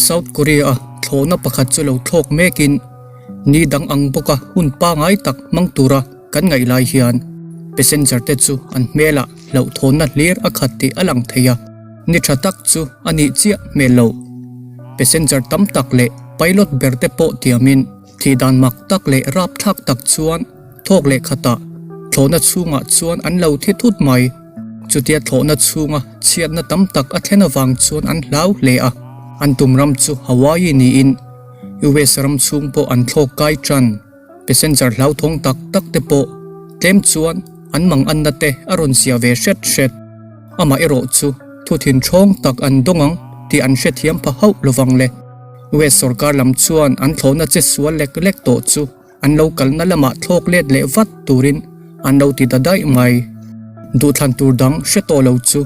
South Korea-a thlawhna pakhat chu lo thlawk mekin ni dang ang bawka hun pangai tak hmang tura kan ngaih lai hian passenger te chu an hmelah hlauhthawnna hlir a khat tih a lang thei a, ni tha tak chu a nih chiah hmel lo. Passenger tam tak leh pilot ber te pawh tiamin thih dan mak tak leh rapthlak tak chuan thawk leh khatah thlawhna chhungah chuan an lo thi thut mai. Chutia thlawhna chhunga chhiatna tam tak a thlen avang chuan an hlau hle a, an tum ram chu Hawaii niin US ram chhung pawh an thlawk kai tan. Passenger hlauthawng tak tak te pawh tlem chuan an mang anna te a rawn zia ve hret hret. Amah erawh chu thu thin thawng tak an dawng ang tih an hrethiam pha hauh lovang le. US sorkar lam chuan an thlawhna che sual lek lek tawh chu an lo kalna lamah thlawk let leh vat turin an lo ti ta daih mai. Duhthlan tur dang hre tawh lo chu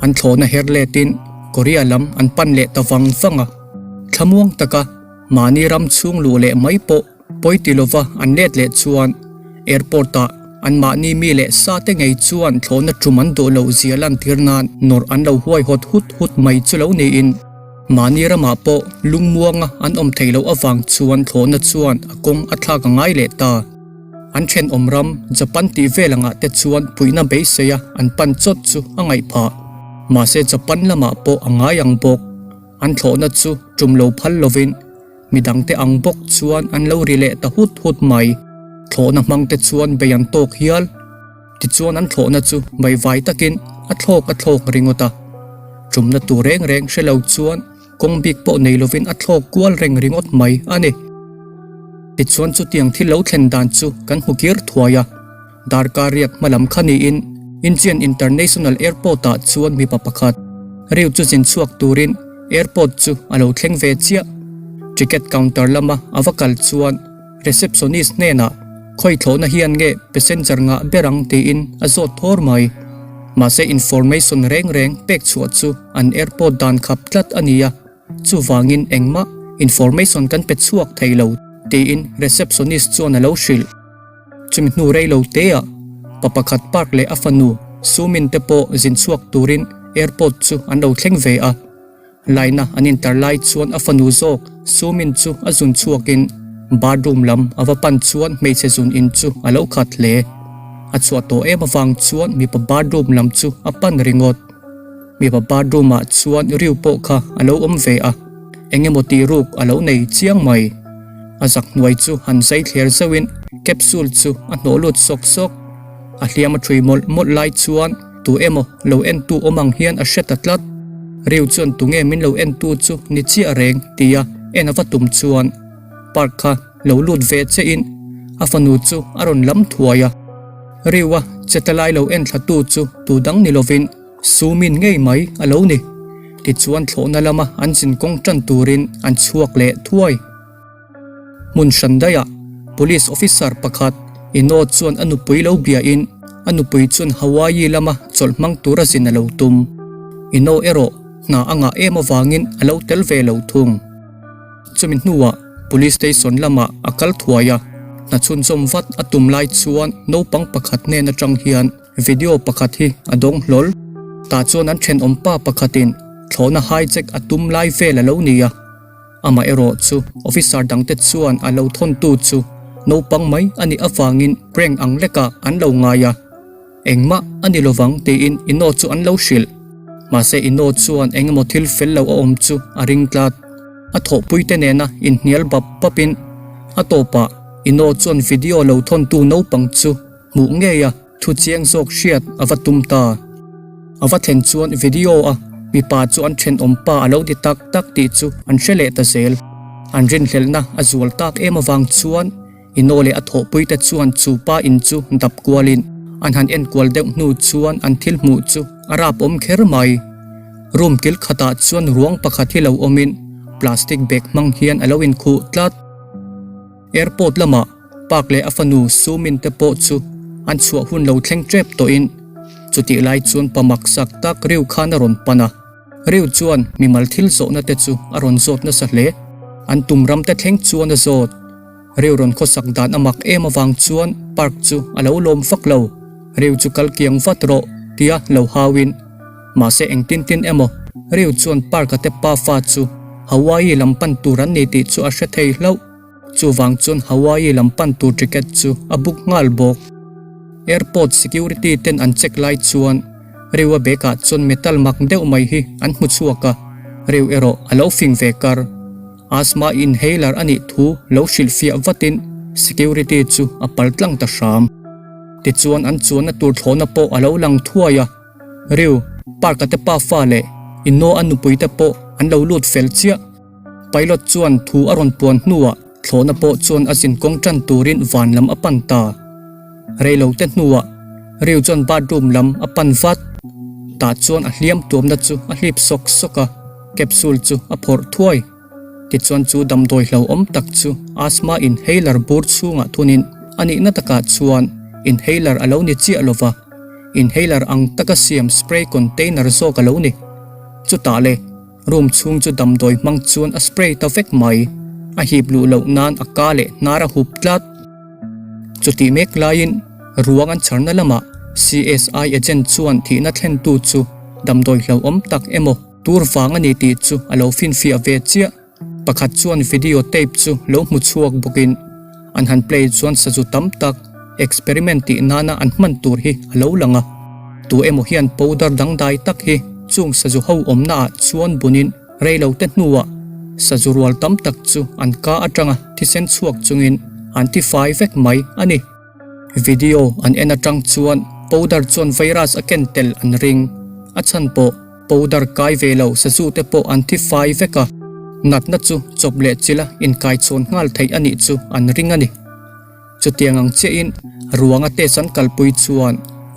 an thlawhna her letin Korea lam an pan leh ta vang vang a. Thlamuang taka mahni ram chhung luh leh mai pawh pawi ti lova an let leh chuan airport ah an mahni mi leh sa te ngei chuan thlawhna tum an duh loh zia lantir nan nawrh an lo huaihawt hut hut mai chu lo niin mahni ramah pawh lungmuanga an awm theih loh avang chuan thlawhna chuan a kawng a thlak a ngai leh ta. An thenawm ram Japan tih vel angah te chuan puihna beisei a an pan chawt chu a ngaih phah. Mahse Japan lamah pawh a ngai ang bawk. An thlawhna chu tum lo phal lovin midangte ang bawk chuan an lo ri leh ta hut hut mai. Thlawhna hmangte chuan bei an tawk hial. Tichuan an thlawhna chu vaivai takin a thlawk a thlawk ringawt a. Tumna tur reng reng hre lo chuan kawng bik pawh nei lovin a thlawk kual reng ringawt mai a ni. Tichuan chutiang thil lo thlen dan chu kan hmu kir thuai a. Darkar riak hma lam kha niin Incheon International Airport ah chuan mipa pakhat Riu chu zin chhuak turin airport chu a lo thleng ve chiah. Ticket counter lama a va kal chuan receptionist hnenah khawi thlawhna hian nge passenger ngah ber ang tiin a zawt thawr mai. Mahse information reng reng pek chhuah chu an airport dan khap tlat a ni a, chuvangin engmah information kan pe chhuak thei lo tiin receptionist chuan a lo hrilh. Chumi hnu rei lo te ah pa pakhat park leh a fanu Sumin te pawh zin chhuak turin airport chu an lo thleng ve a. Laina an intar lai chuan a fanu zawk Sumin chu a zun chhuakin bathroom lam a va pan chuan hmeichhe zun in chu a lo khat hle. A chhuah tawh em avang chuan mipa bathroom lam chu a pan ringawt. Mipa bathroom ah chuan riu pawh kha a lo awm ve a, eng emaw tih ruk a lo nei chiang mai. A zak hnuai chu han zai thler zauhin capsule chu a hnawh lut sawk sawk. A hliam a ṭhui mawlh mawlh lai chuan tu emaw lo entu awm ang hian a hre ta tlat. Riu chuan tunge min lo entu chu ni chiah reng tia en a va tum chuan park kha lo lut ve che in a fanu chu a rawn lam thuai a. Riu a che ta lai lo en thla tu chu tu dang ni lovin Sumin ngei mai a lo ni. Tichuan thlawhna lama an zin kawng tan turin an chhuak leh thuai. Hmun hran daihah Police officer pakhat Ino chuan a nupui lo biain a nupui chuan Hawaii lama chawlh hmang tura zin a lo tum. Ino erawh hna a ngah em avangin a lo tel ve lo thung. Chumi hnuah Police station lamah a kal thuai a, hna chhunzawm vat a tum lai chuan naupang pakhat hnen atang hian Video pakhat hi a dawng hlawl. Tah chuan an thenawm pa pakhatin thlawhna hijack a tum lai vel a lo ni a. Amaherawh chu officer dangte chuan a lo thawntu chu naupang mai a nih avangin prank ang lekah an lo ngai a. Engmah a ni lovang tiin Ino chu an lo hrilh. Mahse Ino chuan engemaw thil fel lo a awm chu a ring tlat. A thawhpuite nena inhnial bap bapin a tawpah Ino chuan video lo thawntu naupang chu Hmuh ngei a, thu chiang zawk hriat a va tum ta. A va thlen chuan video a mipa chu an thenawm pa a lo ti tak tak tih chu an hre leh ta zel. An rinhlelhna a zual tak em avang chuan Ino leh a thawhpuite chuan chu pa in chu dap kualin an han enkual deuh hnu chuan an thil hmuh chu a rap awm kher mai. Room kil khatah chuan ruang pakhat hi lo awmin plastic bag hmang hian a lo inkhuh tlat. Airport lamah Park leh a fanu Su Min te pawh chu an chhuah hun lo thleng tep tawhin chutih lai chuan pa mak sak tak Riu khan a rawn pan a. Riu chuan mimal thil zawhna te chu a rawn zawt nasa hle. An tum ram te thleng chuan a zawt. Riu rawn khawsak dan a mak em avang chuan Park chu a lo lawm vak lo. Riu chu kal kiang vat rawh tia lo hauin. Mahse engtin tin emaw Riu chuan Park-a te pafa chu Hawaii lam pan tur an ni tih chu a hre thei hlauh. Chuvang chuan Hawaii lam pan tur ticket chu a book nghal bawk. Airport security ten an check lai chuan Riu-a bag ah chuan metal mak deuh mai hi an hmu chhuak a, Riu erawh a lo fing ve kar. Asthma inhaler a nih thu lo hrilhfiah vatin security chu a pal tlang ta hram. Tichuan an chuanna tur thlawhna pawh a lo lang thuai a, Riu, Park-a te pafa leh Inno a nupui te pawh an lo lut fel chiah. Pilot chuan thu a rawn puan hnuah thlawhna pawh chuan a zin kawng tan turin van lam a pan ta. Reilo te hnuah Riu chuan bathroom lam a pan vat. Tah chuan a hliam tuamna chu a hlip sawk sawk a, capsule chu a phawrh thuai. Tichuan chu damdawi hlauhawm tak chu asthma inhaler bur chhungah thunin a nihna takah chuan inhaler a lo ni chiah lova, inhaler ang taka siam spray container zawk a lo ni. Chutah le. Room chhung chu damdawi hmang chuan a spray ta vek mai. A hip luh loh nan a ka leh hnar a hup tlat. Chutih mek laiin ruang an chharna lamah CSI agent chuan thihna thlentu chu damdawi hlauhawm tak emaw tur vang a ni tih chu a lo finfiah ve chiah. Pakhat chuan video tape chu lo hmu chhuak bawkin an han play chuan sazu tam tak experiment tih nana an hman tur hi a lo lang a. Tu emaw hian powder dangdai tak hi chung sazu ho awmna ah chuan bunin reilo te hnuah sazu rual tam tak chu an ka atanga thisen chhuak chungin an ti fai vek mai a ni. Video an en atang chuan powder chuan virus a ken tel an ring. A chhan pawh powder kai ve lo sazu te pawh an thi fai vek a, natna chu chawp leh chila inkaichhawn nghal theih a nih chu an ring a ni. Chutiang ang chiahin ruanga test an kalpui chuan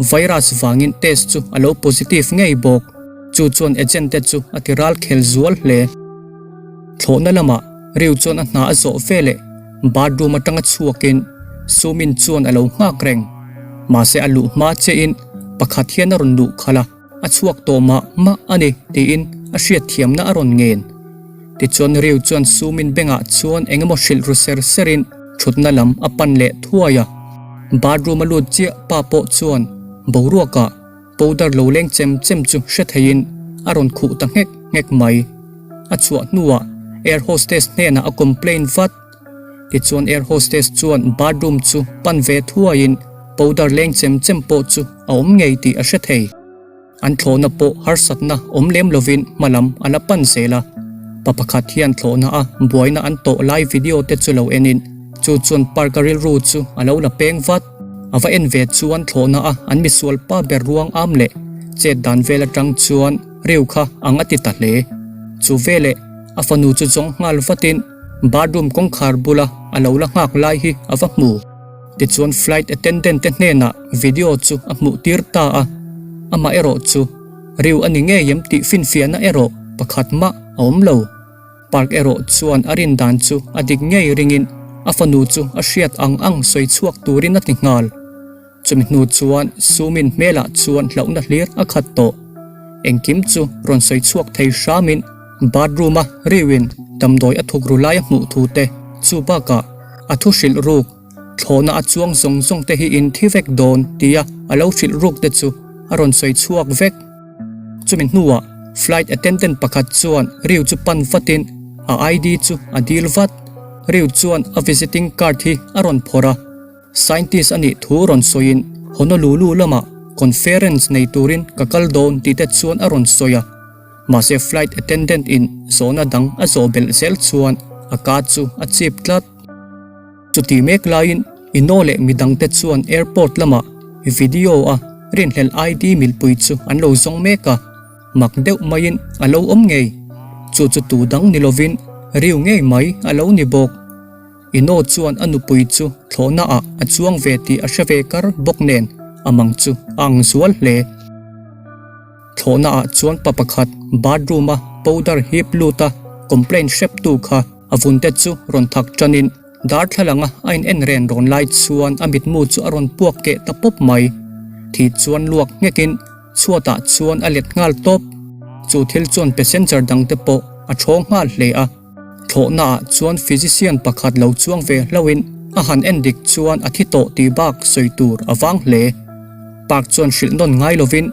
virus vangin test chu a lo positive ngei bawk. Chu chuan agent te chu a ti ral khel zual hle. Thlawhna lamah Riu chuan a hna a zawh veleh Bathroom atanga chhuakin Sumin chuan a lo nghak reng. Mahse a luh hma chiahin pakhat hian a rawn luh khalh a, a chhuak tawh mah mah a ni tiin a hriatthiamna a rawn ngen. Tichuan Riu chuan Sumin bengah chuan eng emaw hrilh ru ser serin thutna lam a pan leh thuai a. Bathroom a lut chiah pa pawh chuan boruakah Powder lo leng chem chem chu hre theiin a rawn khuh ta nghek nghek mai. A chhuah hnuah air hostess hnenah a complain vat. Tichuan air hostess chuan bathroom chu pan ve thuaiin powder leng chem chem pawh chu a awm ngei tih a hre thei. An thlawhna pawh harsatna awm lem lovin hma lam a la pan zel a. Pa pakhat hian thlawhna a buaina an tawh lai video te chu lo enin chu chuan park-a rilru chu a lo la peng vat. A va en ve chuan thlawhna a an misual pa ber ruang am leh chet dan vel atang chuan Riu kha ang a ti ta hle. Chu veleh a fanu chu zawng nghal vatin bathroom kawngkhar bula a lo la nghak lai hi a va hmu. Tichuan flight attendant te hnenah video chu a hmuh tir ta a, amah erawh chu Riu a ni ngei em tih finfiahna erawh pakhat mah a awm lo. Park erawh chuan a rin dan chu a dik ngei ringin a fanu chu a hriat ang ang sawi chhuak turin a ti nghal. Chumi hnu chuan Sumin hmelah chuan hlauhna hlir a khat tawh. Engkim chu rawn sawi chhuak thei hramin bathroom-a riuin damdawi a thuk ru lai a hmuh thu te chu bakah a thu hrilh ruk thlawhna a chuang zawng zawng te hi in thi vek dawn tia a lo hrilh ruk te chu a rawn sawi chhuak vek. Chumi hnuah flight attendant pakhat chuan Riu chu pan vatin a ID chu a dil vat. Riu chuan a visiting card hi a rawn phawrh a, scientist a nih thu rawn sawiin Honolulu lamah conference nei turin ka kal dawn tih te chuan a rawn sawi a. Mahse flight attendant in zawhna dang a zawh belh zel chuan a ka chu a chip tlat. Chutih mek laiin Ino leh midangte chuan airport lamah video a rinhlelh ID milpui chu an lo zawng mek a, mak deuh maiin a lo awm ngei. Chu chu tu dang ni lovin Riu ngei mai a lo ni bawk. Ino chuan a nupui chu thlawhna ah a chuang ve tih a hre ve kar bawk nen a mang chu a ang zual hle. Thlawhna ah chuan pa pakhat bathroom a powder hip lut a complaint hrep tu kha a vun te chu rawn thak tan in darthlalang a a in en ren rawn lai chuan a mitmu chu a rawn puak keh ta pawp mai. Thi chuan luak nghek in chhuat ah chuan a let nghal tawp. Chu thil chuan passenger dang te pawh a thawng nghal hle a. Thlawhna ah chuan physician pakhat lo chuang ve hlauhin a han en dik chuan a thi tawh tih bak sawi tur a vang hle. Park chuan hrilh nawn ngai lovin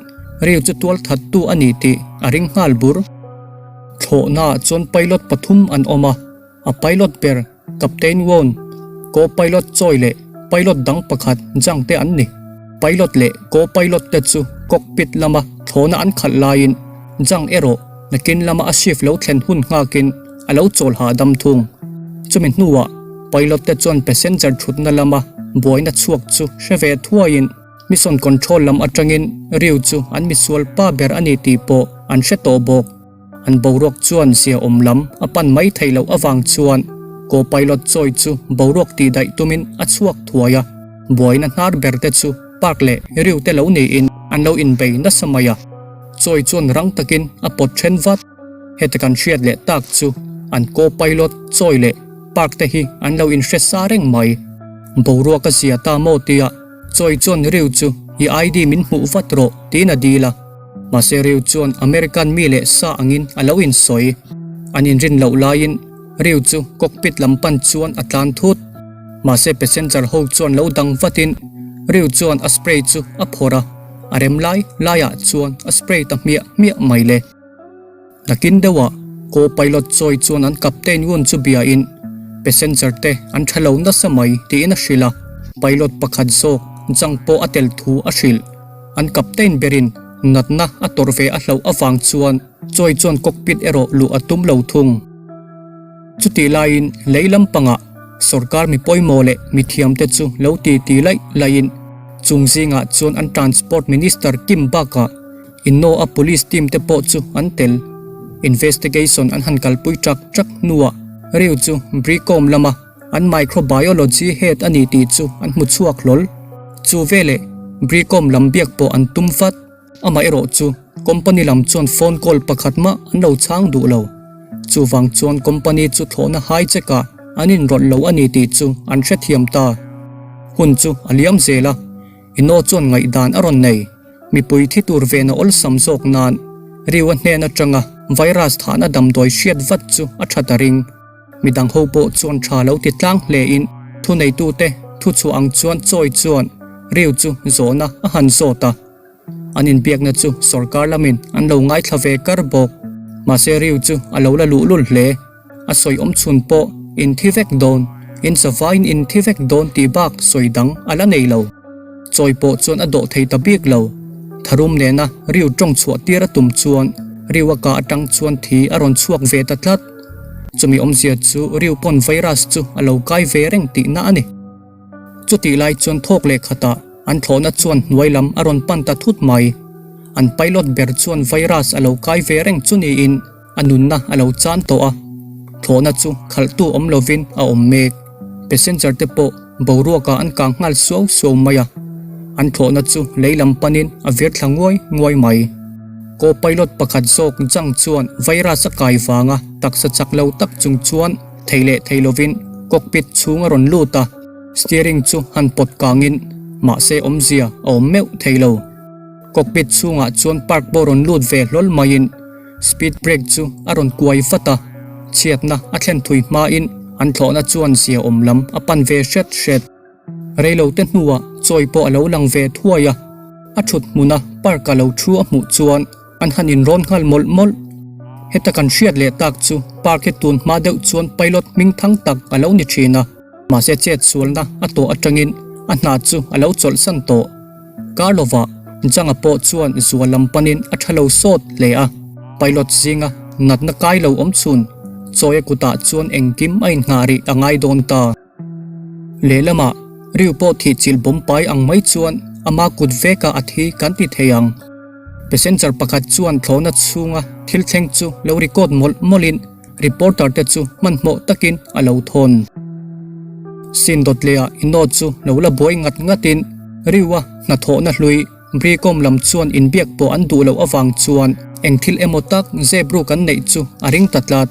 Ryu chu tual thattu a ni tih a ring nghal bur. Thlawhna ah chuan pilot pathum an awm a, a pilot ber Captain Won, co-pilot Choi leh pilot dang pakhat Jang te an ni. Pilot leh co-pilot te chu cockpit lama thlawhna an khalh laiin Jang erawh nakin lama a shift lo thlen hun nghakin a lo chawl hahdam thung. Chumi hnuah pilot te chuan passenger thutna lama buaina chhuak chu hre ve thuaiin mission control lam atangin Ryu chu an misual pa ber a ni tih pawh an hre tawh bawk. An boruak chuan zia awm lam a pan mai theih loh avang chuan co-pilot Choi chu boruak tih daih tumin a chhuak thuai a. Buaina hnar ber te chu Park leh Ryu te lo niin an lo inbei nasa mai a. Choi chuan rang takin a pawt then vat. Heta kan hriat leh tak chu an co-pilot Choi leh Park te hi an lo inhre sa reng mai. Boruak a zia ta maw tia Choi chuan Ryu chu i ID min hmuh vat rawh tiin a dil a. Mahse Ryu chuan American mi leh sa angin a lo insawi. An inrin loh laiin Ryu chu cockpit lam pan chuan a tlan thut. Mahse passenger ho chuan lo dang vatin Ryu chuan a spray chu a phawrh a, a rem lai laiah chuan a spray ta hmiah hmiah mai le. Nakin deuhah co-pilot Choi chuan an captain Yoon chu biain passenger te an tha lo nasa mai tiin a hrilh a, pilot pakhat zawk Jang pawh a tel thu a hrilh. An captain berin natna a tawrh ve a hlauh avang chuan Choi chuan cockpit erawh luh a tum lo thung. Chutih laiin lei lampangah sorkar mi pawimawh leh mithiamte chu lo ti ti laih laihin chung zingah chuan an transport minister Kim bakah Inno a police team te pawh chu an tel. Investigation an han kalpui ṭak ṭak hnuah Ryu chu Bricom lama an microbiology head a ni tih chu an hmu chhuak hlawl. Chu veleh Bricom lam biak pawh an tum vat. Amaherawh chu company lam chuan phone call pakhat mah an lo chhang duh lo. Chuvang chuan company chu thlawhna hijack ah an inrawlh lo a ni tih chu an hrethiam ta. Hun chu a liam zel a. Inno chuan ngaihdan a rawn nei. Mipui thi tur vena awlsam zawk nan Ryu-a hnen atanga virus thahna damdawi hriat vat chu a tha ta ring. Midang ho pawh chuan tha lo ti tlang hle in thuneitute thuchhuah ang chuan chawi chuan Ryu chu zawhna a han zawt a. An inbiakna chu sorkar lamin an lo ngaithla ve kar bawk. Mahse Ryu chu a lo la luhlul hle. A sawi awm chhun pawh in thi vek dawn, in zavaiin in thi vek dawn tih bak sawi dang a la nei lo. Chawi pawh chuan a dawh thei ta bik lo. Tharum nena Riu tawng chhuah tir a tum chuan Riu a kah atang chuan thi a rawn chhuak ve ta tlat. Chumi awmzia chu Riu pawn virus chu a lo kai ve reng tihna a ni. Chutih lai chuan thawk leh khatah an thlawhna chuan hnuai lam a rawn pan ta thut mai. An pilot ber chuan virus a lo kai ve reng chu niin, A nunna a lo chan tawh a, thlawhna chu khalhtu awm lovin a awm mek. Passenger te pawh boruakah an kang nghal suau suau mai a, an thlawhna chu lei lam panin a vir thla nguai nguai mai. Co-pilot pakhat zawk Zhang chuan virus a kai vanga taksa chak lo tak chung chuan thei leh thei lovin cockpit chhung a rawn lut a, steering chu han pawt kangin mahse awmzia a awm meuh thei lo. Cockpit chhungah chuan park pawh rawn lut ve hlawl maiin Speed brake chu a rawn kuai vat a, chhiatna a thlen thui hmain an thlawhna chuan zia awm lam a pan ve hret hret. Reilote hnuah chawi pawh a lo lang ve thuai a, a thut hmuna park-a lo thu a hmuh chuan an han inrawn nghal mawlh mawlh. Heta kan hriat leh tak chu park hi tun hma deuh chuan pilot hming thang tak a lo ni thin a, mahse chet sualna a tawh atangin a hna chu a lo chawlhsan tawh. Kar lovah Janga pawh chuan zual lam panin a tha lo sawt hle a, pilot zinga natna kai lo awm chhun Chawia kutah chuan engkim a inngah rih a ngai dawn ta. Lehlamah Riu pawh thihchilh bawmpai ang mai chuan ama kut vekah a thi kan ti thei ang. Passenger pakhat chuan thlawhna chhunga thil thleng chu lo record mawlh mawlhin Reporter te chu hmanhmawh takin a lo thawn. Sin dawt lehah i note chu lo la buai ngat ngatin Riu-a hnathawhna hlui Bricom lam chuan inbiak pawh an duh loh avang chuan eng thil emaw tak zep ruk an neih chu a ring ta tlat.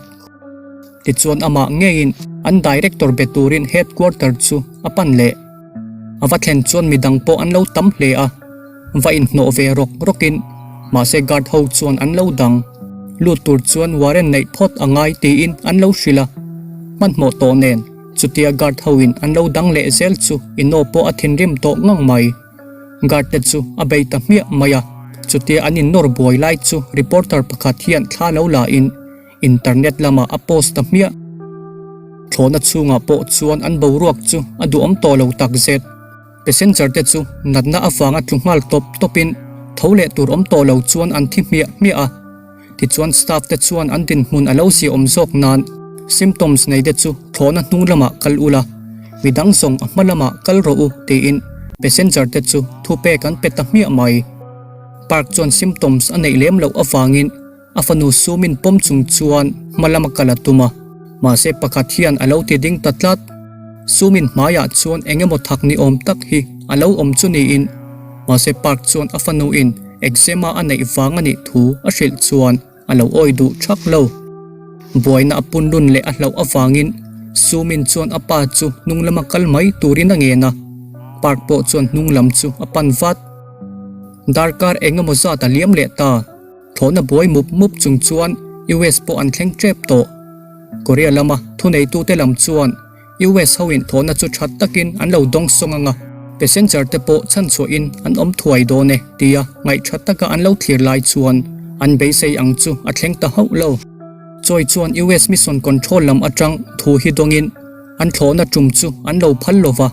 Tichuan amah ngeiin an director be turin headquarter chu a pan leh. A va thlen chuan midang pawh an lo tam hle a, va inhnawh ve rawk rawkin mahse guard ho chuan an lo dang. Lut tur chuan warrant neih phawt a ngai tiin an lo hrilh a, hmanhmawh tawh nen chutia guard ho in an lo dang leh zel chu Inno pawh a thinrim tawh ngang mai. Guard te chu a bei ta hmiah mai a, chutia an innawr buai lai chu reporter pakhat hian thla lo la in Internet lamah a post ta hmiah. Thlawhna chhungah pawh chuan an boruak chu a duhawm tawh lo takzet. Passenger te chu natna avanga tlu nghal tawp tawpin tho leh tur awm tawh lo chuan an thi hmiah hmiah a. Tichuan staff te chuan an dinhmun a lo ziahawm zawk nan symptoms nei te chu thlawhna hnung lamah kal ula, midang zawng a hma lamah kal rawh u tiin passenger te chu thupek an pe ta hmiah mai. Park chuan symptoms a neih lem loh avangin A fanu sumin pawm chung chuan hma lama kal a tum a, mahse pakhat hian a lo ti ding ta tlat. Sumin hmaiah chuan eng emaw thak ni awm tak hi a lo awm chu niin, mahse Park chuan a fanu in eczema a neih vang a nih thu a hrilh chuan a lo awi duh thak lo. Buaina a pun lun leh a hlauh avangin Sumin chuan a pa chu hnung lama kal mai turin a ngen a, Park pawh chuan hnung lam chu a pan vat. Darkar eng emaw zat a liam leh ta. Thlawhna buai mup mup chung chuan US pawh an thleng tep tawh. Korea lama thuneitute lam chuan US hoin thlawhna chu that takin an lo dawng sawng ang a, passenger te pawh chhanchhuahin an awm thuai dawn e tia ngaihtha taka an lo thlir lai chuan an beisei ang chu a thleng ta hauh lo. Choi chuan US mission control lam atang thu hi dawngin an thlawhna tum chu an lo phal lo va,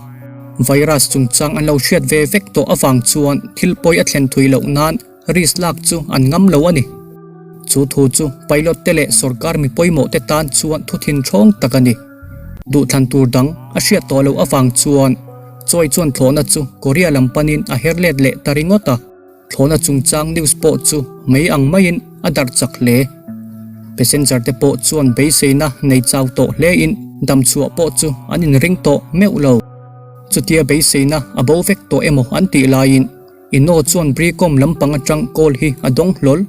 virus chungchang an lo hriat ve vek tawh avang chuan thil pawi a thlen thui loh nan Risk lak chu an ngam lo a ni. Chu thu chu pilot te leh sorkar mi pawimawh te tan chuan thu thinthawng tak a ni. Duhthlan tur dang a hriat tawh loh avang chuan Choi chuan thlawhna chu Korea lam panin a her let leh ta ringawt a. Thlawhna chungchang news pawh chu mei ang maiin a darh chak hle. Passenger te pawh chuan beiseina nei chau tawh hlein damchhuah pawh chu an inring tawh meuh lo. Chutia beiseina a bo vek tawh emaw an tih laiin Inno chuan Bricom lampang atang call hi a dawng hlawl.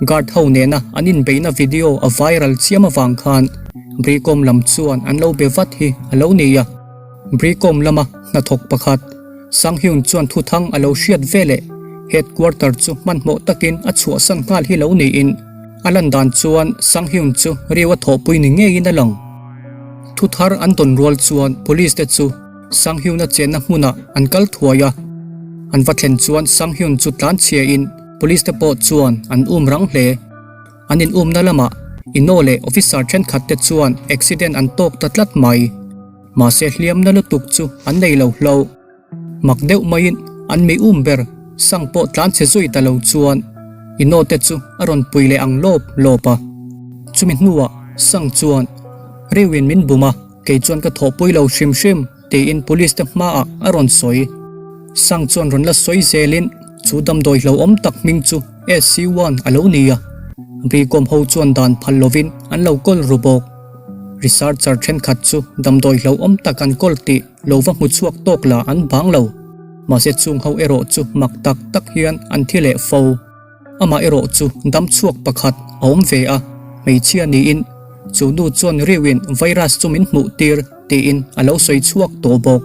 Guard ho nena an inbeihna video a viral chiam avang khan Bricom lam chuan an lo be vat hi a lo ni a. Bricom lama hnathawk pakhat Sang Hyun chuan thuthang a lo hriat veleh headquarter chu hmanhmawh takin a chhuahsan nghal hi lo niin a lan dan chuan Sang Hyun chu Ryu a thawhpui ni ngeiin a lang. Thuthar an dawn rual chuan police te chu Sanghyun-a chenna hmunah an kal thuai a, an va thlen chuan Sanghyun chu tlan chhiain police te pawh chuan an um rang hle. An in umna lamah Inno leh officer thenkhat te chuan accident an tawk ta tlat mai. Mahse hliamna lutuk chu an nei lo hlo. Mak deuh maiin an mi um ber Sang pawh tlan chhe zui ta lo chuan Inno te chu a rawn pui leh ang lawp lawp a. Chumi hnuah Sang chuan Riuin min bum a. Kei chuan ka thawhpui lo hrim hrim, tiin police te hmaah a rawn sawi. Sang chuan rawn la sawi zelin chu damdawi hlauhawm tak hming chu SC1 a lo ni a, Bricom ho chuan dan phal lovin an lo kawl ru bawk. Researcher thenkhat chu damdawi hlauhawm tak an kawl tih lo va hmu chhuak tawk la an bang lo. Mahse chung ho erawh chu mak tak tak hian an thi leh fo. Amah erawh chu dam chhuak pakhat a awm ve a, hmeichhia niin chu nu chuan riuin virus chu min hmuh tir tiin a lo sawi chhuak tawh bawk.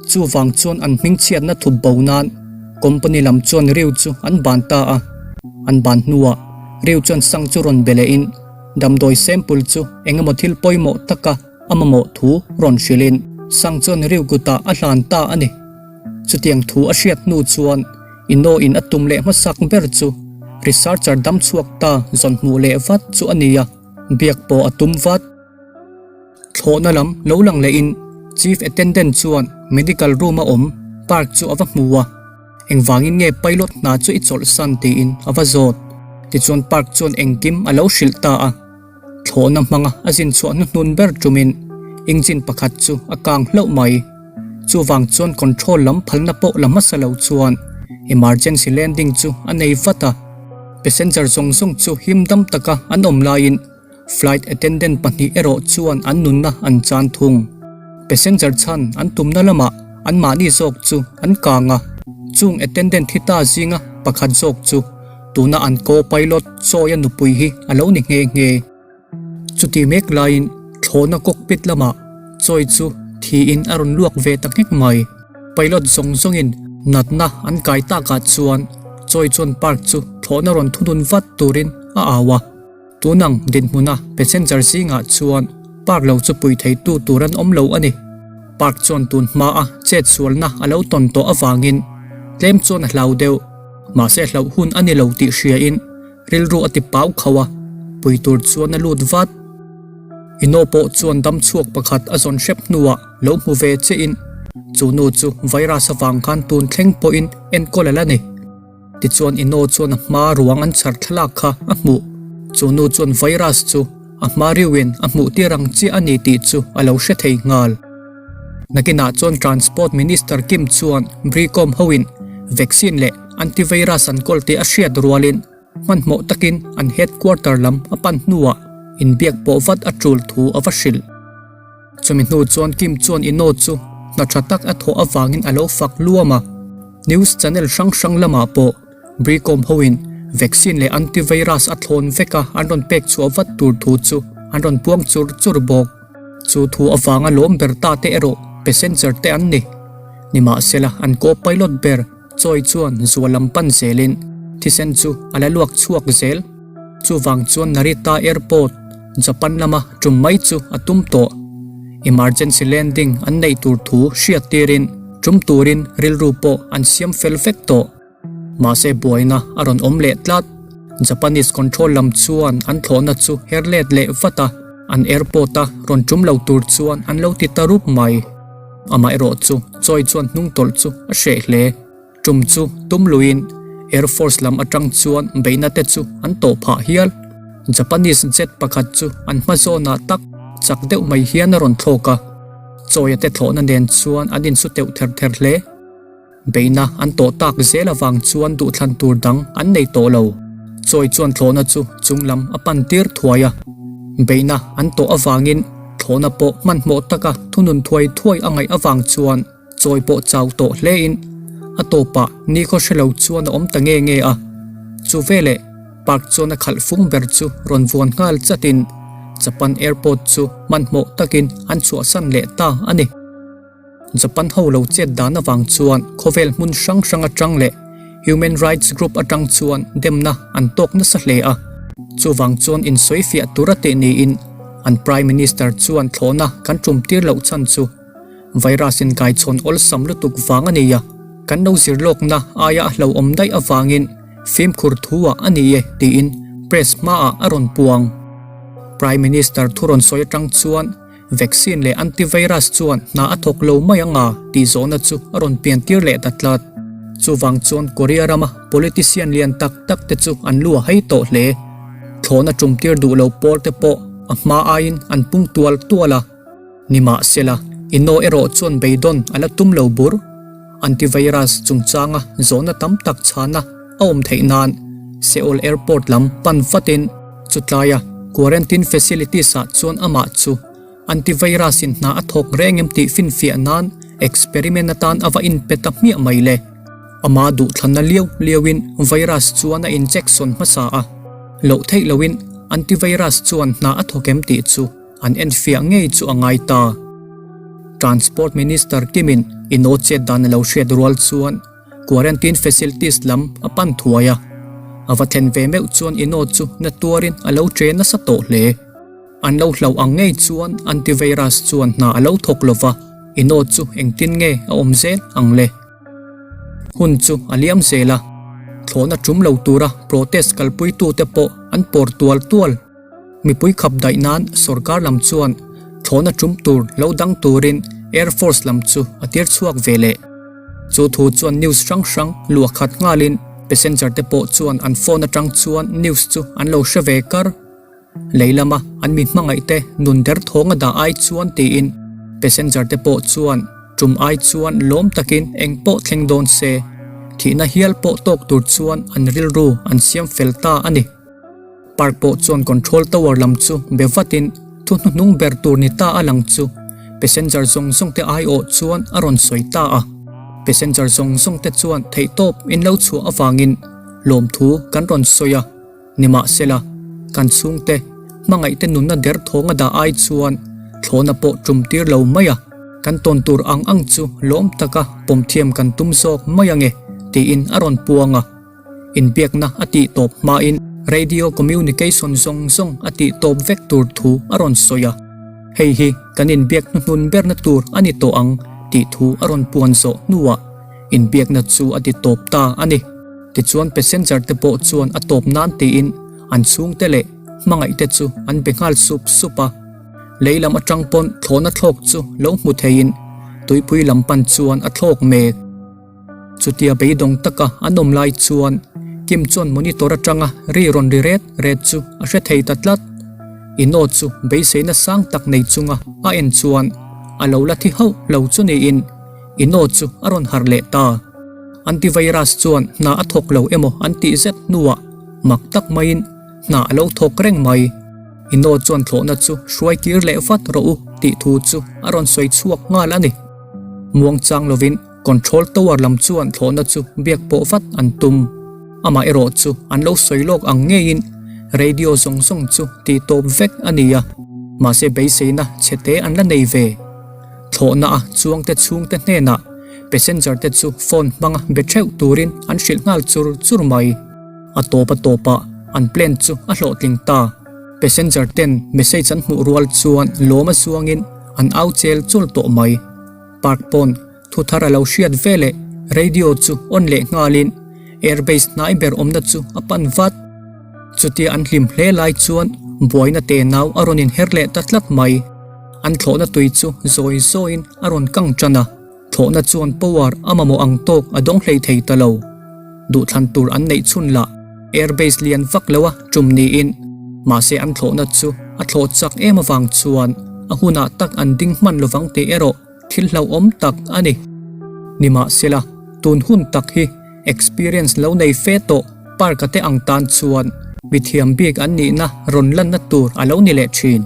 Chuvang chuan an hmingchhiatna thup bo nan company lam chuan riu chu an ban ta a, an ban hnuah riu chuan sang chu rawn be lehin damdawi sample chu eng emaw thil pawimawh taka a mamawh thu rawn hrilhin sang chuan riu kutah a hlan ta a ni. Chutiang thu a hriat hnu chuan Inno in a tum leh hmasak ber chu researcher dam chhuak ta zawn hmuh leh vat chu a ni a, biak pawh a tum vat. Thlawhna lam lo lang lehin Chief Attendant chuan medical room a awm Park chu a va hmu a, engvangin nge pilot hna chu i chawlhsan tiin a va zawt. Tichuan Park chuan engkim a lo hrilh ta a. Thlawhna hmanga a zin chhuah hnuhnun ber tumin engine pakhat chu a kang hlauh mai. Chuvang chuan control lam phalna pawh la hmasa lo chuan emergency landing chu a nei vat a. Passenger zawng zawng chu him dam taka an awm laiin flight attendant pahnih erawh chuan an nunna an chan thung. Passenger chhan an tumna lamah anmahni zawk chu an kang a. Chung attendant thi ta zinga pakhat zawk chu tuna an co-pilot Choi-a nupui hi a lo ni nghe nghe. Chuti mek laiin thlawhna cockpit lamah Choi chu thiin a rawn luak ve ta nghek mai. Pilot zawng zawngin natna an kai takah chuan Choi chuan Park chu thlawhna rawn thunun vat turin a au a. Tunang dinhmuna passenger zingah chuan Park lo chu pui theitu tur an awm lo a ni. Park chuan tun hmaa chet sualna a lo tawn tawh avangin tlem chuan a hlau deuh. Mahse hlauh hun a ni lo tih hriain rilru a ti pau khauh a, pui tur chuan a lut vat. Ino pawh chuan dam chhuak pakhat a zawn hrep hnuah lo hmu ve chiahin chu nu chu virus avang khan tun thleng pawhin enkawl a la ni. Tichuan Ino chuan a hma ruang an chhar thlalak kha a hmuh. Chu nu chuan virus chu a hma riuin a hmuh tir ang chiah a ni tih chu a lo hre thei nghal. Nakinah chuan Transport Minister Kim chuan Bricom hoin vaccine leh antivirus an kawl tih a hriat rualin hmanhmawh takin an headquarter lam a pan hnuah inbiak pawh vat a tul thu a va hrilh. Chumi hnu chuan Kim chuan Ino chu hna tha tak a thawh avangin a lo fak luam a. News channel hrang hrang lamah pawh Bricom hoin vaccine leh antivirus a thlawn vek a an rawn pek chhuah vat tur thu chu an rawn puang chur chur bawk. Chu thu avanga lawm ber ta te erawh passenger te an ni. Nimahsela an co-pilot ber Choi chuan zua lam pan zelin thisen chu a la luak chhuak zel. Chuvang chuan Narita Airport, Japan lama tum mai chu a tum tawh. Emergency landing an neih tur thu hriat tirin tum turin rilru pawh an siam fel vek tawh. Mahse buaina a rawn awm leh tlat. Japanese control lam chuan an thlawhna chu her let leh vat a, an airport a rawn tum lo tur chuan an lo ti ta rup mai. Amaherawh chu Choi chuan hnung tawlh chu a hreh hle. Tum chu tum luiin Air Force lam atang chuan beihna te chu an tawh phah hial. Japanese jet pakhat chu an hma zawnah tak chak deuh mai hian a rawn thlawk a, Choi-a te thlawhna nen chuan an insu teuh ther ther hle. Beihna an tawh tak zel avang chuan duhthlan tur dang an nei tawh lo. Chawi chuan thlawhna chu chung lam a pan tir thuai a. Beihna an tawh avangin thlawhna pawh hmanhmawh taka thunun thuai thuai a ngaih avang chuan chawi pawh chau tawh hlein a tawpah nikhaw hre lo chuan a awm ta nge nge a. Chu veleh Park chuan a khalh fung ber chu rawn vuan nghal chatin Japan Airport chu hmanhmawh takin an chhuahsan leh ta a ni. Japan ho lo chet dan avang chuan khawvel hmun hrang hrang atang leh human rights group atang chuan demna an tawk nasa hle a. Chuvang chuan insawi fiah tur a teh niin an Prime Minister chuan thlawhna kan tum tir loh chhan chu virus in kaichhawn awlsam lutuk vang a ni a, kan lo zir lawkna aia a hlauhawm daih avangin fimkhur thu ah a ni e tiin press hmaah a rawn puang. Prime Minister thu rawn sawi atang chuan Vaccine leh antivirus chuan hna a thawk lo mai ang a tih zawhna chu a rawn pian tir leh ta tlat. Chuvang chuan Korea rama politician lian tak tak te chu an lu a hai tawh hle. Thlawhna tum tir duh lo pawl te pawh a hma aiin an pung tual tual a. Nimahsela, Inno erawh chuan beidawn a la tum lo bur. Antivirus chungchanga zawhna tam tak chhana a awm theih nan Seoul Airport lam pan vatin chutlaia quarantine facilities ah chuan amah chu antivirus in hna a thawk reng em tih finfiah nan experiment atan a va inpe ta hmiah mai le. Ama duhthlanna liau liauin virus chuan a injection hmasa a, loh theih loin antivirus chuan hna a thawk em tih chu An enfiah ngei chu a ngai ta. Transport Minister Kimin Ino chet dan a lo hriat rual chuan quarantine facilities lam a pan thuai a. A va thlen ve meuh chuan Ino chu na tuarin a lo che nasa tawh hle. An lo hlauh ang ngei chuan antivirus chuan hna a lo thawk lova, Ino chu engtin nge a awm zel ang le? Hun chu a liam zel a, thlawhna tum lo tura protest kalpuitute pawh an pawr tual tual. Mipui khap daih nan sorkar lam chuan thlawhna tum tur lo dang turin Air Force lam chu a tir chhuak ve leh. Chu thu chuan news hrang hrang luah khat nghalin passenger te pawh chuan an phone atang chuan news chu an lo hre ve kar. Lei lama an mi hmangaih te nun der thawng a dah ai chuan tiin passenger te pawh chuan tum ai chuan lawm takin eng pawh thleng dawn se thihna hial pawh tawk tur chuan an rilru an siam fel ta a ni. Park pawh chuan control tower lam chu be vatin thu hnuhnung ber tur ni ta a lang chu passenger zawng zawng te aiawh chuan a rawn sawi ta a. Passenger zawng zawng te chuan theihtawp in lo chhuah avangin lawmthu kan rawn sawi a, nimahsela kan chhungte hmangaihte nunna derthawng a dah ai chuan thlawhna pawh tum tir lo mai a, kan tawn tur ang ang chu lawm taka pawm thiam kan tum zawk mai ange tiin a rawn puang a. Inbiakna a tih tawp hmain radio communication zawng zawng a tih tawp vek tur thu a rawn sawi a, hei hi kan inbiak hnuhnun berna tur a ni tawh ang tih thu a rawn puan zawh hnuah inbiakna chu a ti tawp ta a ni. Tichuan passenger te pawh chuan a tawp nan tiin an chhungte leh hmangaihte chu an be nghal sup sup a, lei lam atang pawn thlawhna thlawk chu lo hmu theiin tuipui lam pan chuan a thlawk mek. Chutia beidawng taka an awm lai chuan Kim chuan monitor atanga ri rawn ri ret ret chu a hre thei ta tlat. I note chu beiseina sang tak nei chunga a en chuan a lo la thi hauh lo chu niin i note chu a rawn harh leh ta. Antivirus chuan hna a thawk lo emaw an tih zet hnuah mak tak maiin hna a lo thawk reng mai. I note chuan thlawhna chu hruai kir leh vat rawh u tih thu chu a rawn sawi chhuak nghal a ni. Muangchang lovin Control tower lam chuan thlawhna chu biak pawh vat an tum. Amah erawh chu an lo sawi lawk ang ngeiin radio zawng zawng chu tih tawp vek a ni a, mahse beiseina chhete an la nei ve. Thlawhna a chuangte chhungte hnenah passenger te chu phone hmanga be theuh turin an hrilh nghal chur chur mai. A tawp a tawpah an plan chu a hlawhtling ta. Passenger ten message an hmuh rual chuan lawm a zuangin an au chel chul tawh mai. Park pawn thu thar a lo hriat ve leh radio chu on leh nghalin airbase hnai ber awmna chu a pan vat. Chutia an hlim hle lai chuan buaina te nau a rawn inher leh ta tlat mai. An thlawhna tui chu zawi zawiin a rawn kang tan a, thlawhna chuan power a mamawh ang tawk a dawng hlei thei ta lo. Duhthlan tur an neih chhun lah airbase lian vak lo a tum niin mahse an thlawhna chu a thlawh chak em avang chuan a hunah tak an ding hman lovang tih erawh thil hlauhawm tak a ni. Nimahsela, tun hun tak hi experience lo nei fe tawh park-a te ang tan chuan mithiam bik an nihna rawn lanna tur a lo ni leh thin.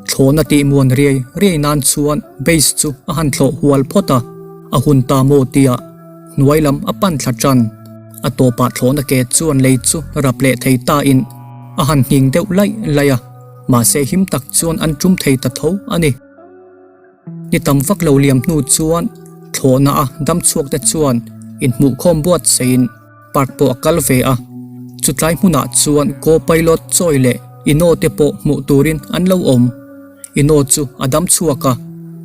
Thlawhna tih muan riai riai nan chuan base chu a han thlawh hual phawt a, a hun ta maw tia hnuai lam a pan thla tan. A tawpah thlawhna ke chuan lei chu rap leh thei tain a han nghing deuh laih laih a, mahse him tak chuan an tum thei ta tho a ni. Ni tam vak lo liam hnu chuan thlawhna a dam chhuak te chuan inhmuhkhawm buatsaiin park pawh a kal ve a, chutlai hmunah chuan co-pilot Choi leh Ino te pawh hmuh turin an lo awm. Ino chu a dam chhuak a,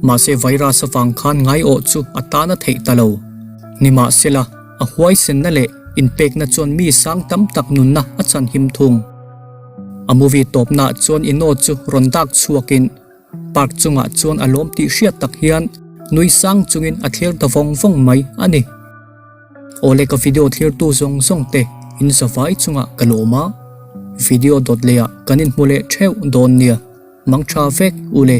mahse virus avang khan ngaiawh chu a tan a theih ta lo. Nimahsela, a huaisenna leh inpekna chuan mi sang tam tak nunna a chanhim thung. A movie tawpnaah chuan Ino chu rawn dak chhuakin Park chungah chuan a lawm tih hriat tak hian nui sang chungin a thlir ta vawng vawng mai a ni. Awle ka video thlirtu zawng zawng te in zavai chungah ka lawm a, video dawt leh ah kan inhmu leh theuh dawn nia, mang tha vek ule.